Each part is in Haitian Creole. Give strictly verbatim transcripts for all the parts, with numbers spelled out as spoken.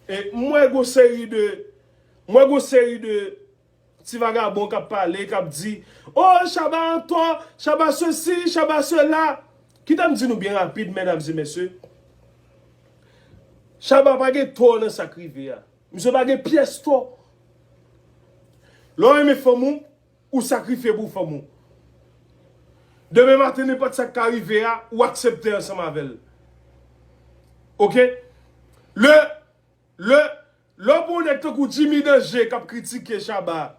E m wè gon seri de, m wè gon seri de ti vagabon k ap pale, k ap di, oh, Shabba antò, Shabba sesi, Shabba sela. Kite m di nou byen rapid, medam e mesye. Shabba pa gen tò nan sa k rive a. Misye pa gen pyès tò. Lè w renmen fanm ou, ou sakrifye pou fanm ou. Demen maten, nenpòt sa k ka rive a, ou aksepte ansanm avè l. Oke? Lè, lè, lè w pran yon nèg tankou Jimmy Danger k ap kritike Shabba,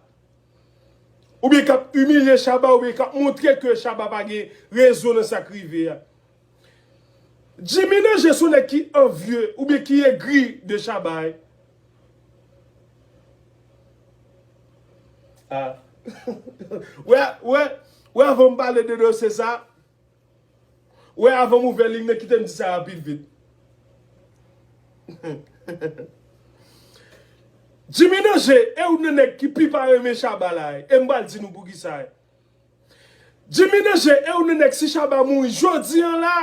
oubyen k ap imilye Shabba, oubyen k ap montre ke Shabba pa gen rezon nan sa k rive a. Jimmy Danger se yon nèg ki anvye oubyen ki egri de Shabba, wi. Ah. Wè, wè, wè, avan m pale de dosye sa, wè, avan m ouvè liy nan, kite m di sa rapid vit. Jimmy Danger, e youn nan nèg ki pi pa renmen Shabba la, e m pral di nou poukisa. Jimmy Danger, e youn nan nèg, si Shabba mouri jodi an la,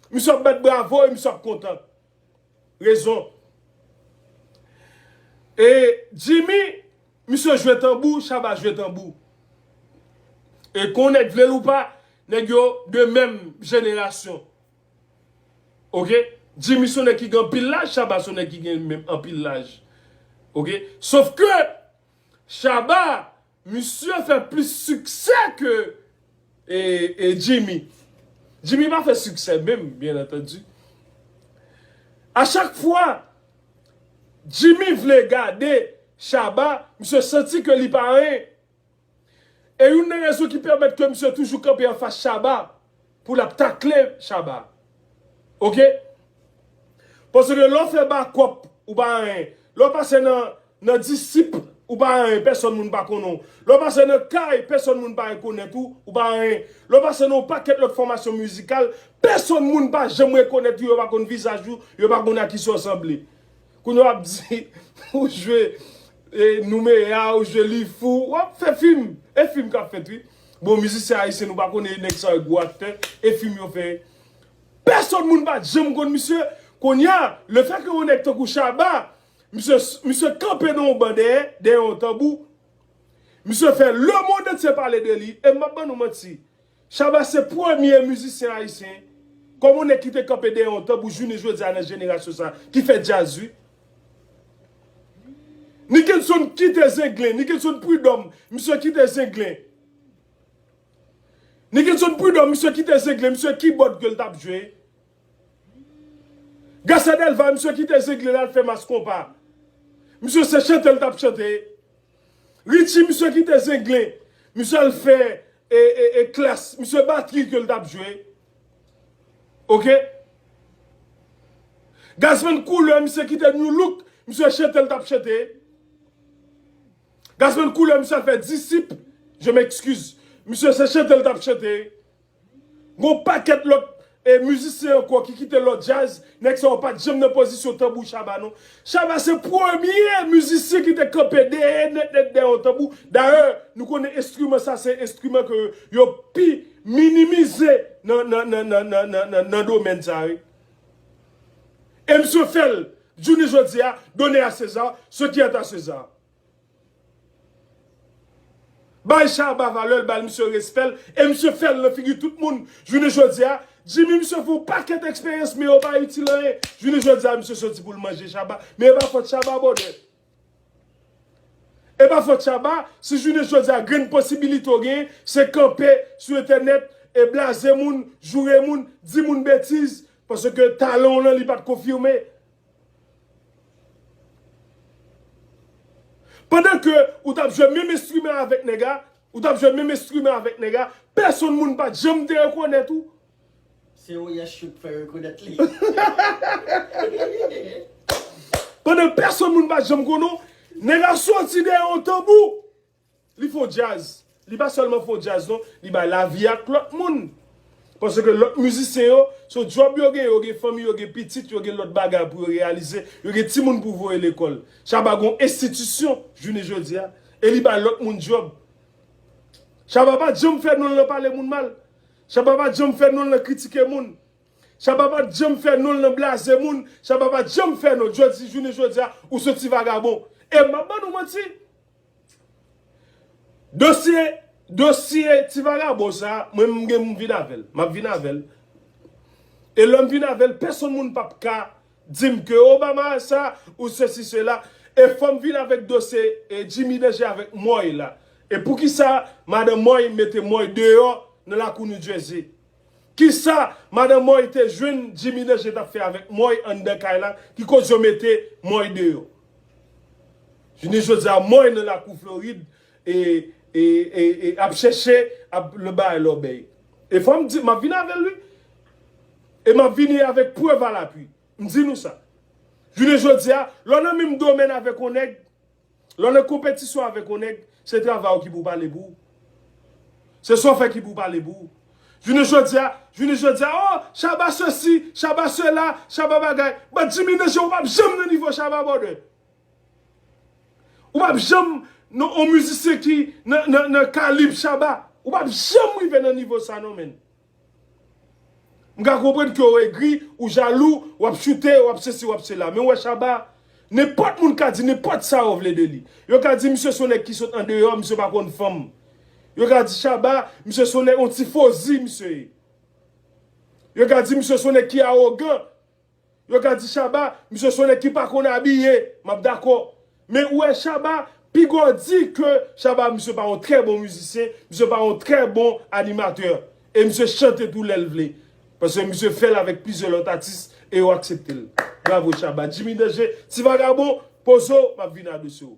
misye ap bat bravo e misye ap kontan. Rezon. E Jimmy, misye jwe tanbou, Shabba jwe tanbou. E kon nèg vle l ou pa, nèg yo de menm jenerasyon. Oke? Jimmy se yon nèg ki gen anpil laj, Shabba se yon nèg ki gen menm anpil laj. Oke? Sof ke Shabba, misye fè plis siksè ke e, e Jimmy. Jimmy pa fè siksè menm, byen antandi. A chak fwa Jimmy vle gade Shabba, misye santi ke li pa anyen. E youn nan rezon ki pèmèt ke misye toujou kanpe anfas Shabba pou l ap takle Shabba. Oke? Paske lè w fè Bakòp, ou pa anyen. Lè w pase nan, nan Disip, ou pa anyen, pèsonn moun pa konnen w. Lè w pase nan Kay, pèsonn moun pa rekonèt ou, ou pa anyen. Lè w pase nan yon pakèt lòt fòmasyon mizikal, pèsonn moun pa janm rekonèt ou, yo pa konn vizaj ou, yo pa konn a kisa w sanble. Kounye a w ap di, ou jwe e, Noumeya, ou jwe Lifou, w ap fè fim. E fim k ap fèt, wi. Bon, mizisyen ayisyen, nou pa konnen nèg sa yo gwo aktè, e fim yo fè. Pèsonn moun pa t janm konn misye. Kounye a, lefètke yon nèg tankou Shabba, misye, misye kanpe nan yon ban dèyè, dèyè yon tanbou, misye fè lemonn antye pale de li, e m p ap ban nou manti. Shabba se premye mizisyen ayisyen, kòm yon nèg ki te kanpe dèyè yon tanbou jounen jodi a nan jenerasyon sa, ki fè djaz, wi. Nickenson kite Zenglen, Nickenson Prud'homme, misye kite Zenglen. Nickenson Prud'homme, misye kite Zenglen, misye kibòd ke l t ap jwe. Gracia Delva, misye kite Zenglen, l al fè Mass Konpa. Misye se chante l t ap chante. Richie, misye kite Zenglen, misye al fè e, e, e klas, misye batri ke l t ap jwe. Oke? Gazzman Couleur, misye kite Nu Look, misye chante l t ap chante. Gazzman Couleur, misye al fè Disip, je m'excuse. Misye se chante l t ap chante. Gon pakèt lòt e mizisyen ankò ki kite lòt djaz, nèg sa yo pa t janm nan pozisyon tanbou Shabba non. Shabba se premye mizisyen ki te kanpe dèyè nèt nèt dèyè yon tanbou. Dayè, nou konnen enstriman sa se enstriman ke yo pi minimize nan, nan, nan domèn sa, wi. E misye fè l, jounen jodi a, donner à César ce qui est à César. Bay Shabba valè l, bay misye respè l, e misye fè l nan figi tout moun. Jounen jodi a, Jimmy, misye fè yon pakèt eksperyans, men yo pa itil anyen. Jounen jodi a, misye soti pou l manje Shabba, men e pa fòt Shabba, brother. E pa fòt Shabba, si jounen jodi a, grenn posibilite w genyen, se kanpe sou entènèt e blaze moun, joure moun, di moun betiz, paske talan w lan, li pa t konfime. Pandan ke ou t ap jwe menm enstriman avèk nèg la, ou t ap jwe menm enstriman avèk nèg la, pèsonn moun pa t janm te rekonèt ou. Se Oyè Chouk fè rekonèt li. Pandan pèsonn moun pa t janm konnen w, nèg la soti dèyè yon tanbou. Li fè w djaz. Li pa sèlman fè w djaz non, li bay lavi ak lòt moun. Paske lòt mizisyen yo, se djòb yo gen, yo gen fanmi, yo gen pitit, yo gen lòt bagay pou yo reyalize, yo gen timoun pou voye lekòl. Shabba gon enstitisyon jounen jodi a, e li bay lòt moun djòb. Shabba pa janm fè non l nan pale moun mal. Shabba pa janm fè non l nan kritike moun. Shabba pa t janm fè non l nan blaze moun. Shabba pa t janm fè non l. Jodi, jounen jodi a, ou se ti vagabon. E m ap ban nou manti. Dosye, dosye ti vagabon sa, mwen m gen m vin avè l. M ap vin avè l. E lè m vin avè l, pèsonn moun p ap ka di m ke Obama sa, ou sesi sela. E fò m vin avèk dosye e Jimmy Danger avèk Moy la. E poukisa madan Moy mete Moy deyò nan lakou New Jersey? Kisa madan Moy te jwenn Jimmy Danger t ap fè avèk Moy anndan kay la ki koz yo mete Moy deyò? Jounen jodi a, Moy nan lakou Florid e, e, e, e ap chèche ap le bay lòbèy. E fò m di, m ap vin avè l, wi. E m ap vini avèk prèv a lapui. M di nou sa. Jounen jodi a, lè w nan menm domèn avèk yon nèg, lè w nan konpetisyon avèk yon nèg, se travay ou ki pou pale pou ou. Se sa w fè ki pou pale pou ou. Jounen jodi a, jounen jodi a, oh, Shabba sesi, Shabba sela, Shabba bagay. But Jimmy Danger, ou p ap janm nan nivo Shabba, brother. Ou p ap janm nan yon mizisyen ki nan, nan, nan kalib Shabba. Ou p ap janm rive nan nivo sa non, menn. M ka konprann ke w egri, ou jalou, w ap choute, w ap sesi, w ap sela. Men w wè Shabba, nenpòt moun ka di nenpòt sa yo vle de li. Yo ka di misye se yon nèg ki sot andeyò, misye pa konn fanm. Yo ka di Shabba, misye se yon nèg, yon tifozi misye ye. Yo ka di misye se yon nèg ki awogan. Yo ka di Shabba, misye se yon nèg ki pa konn abiye. M ap dakò. Men ou wè Shabba, piga w di ke Shabba, misye pa yon trè bon mizisyen, misye pa yon trè bon animatè. E misye chante tou lè l vle. Paske misye fè l avèk plizyè lòt atis e yo aksepte l. Bravo Shabba. Jimmy Danger, ti vagabon, poze w, m ap vin a dosye w.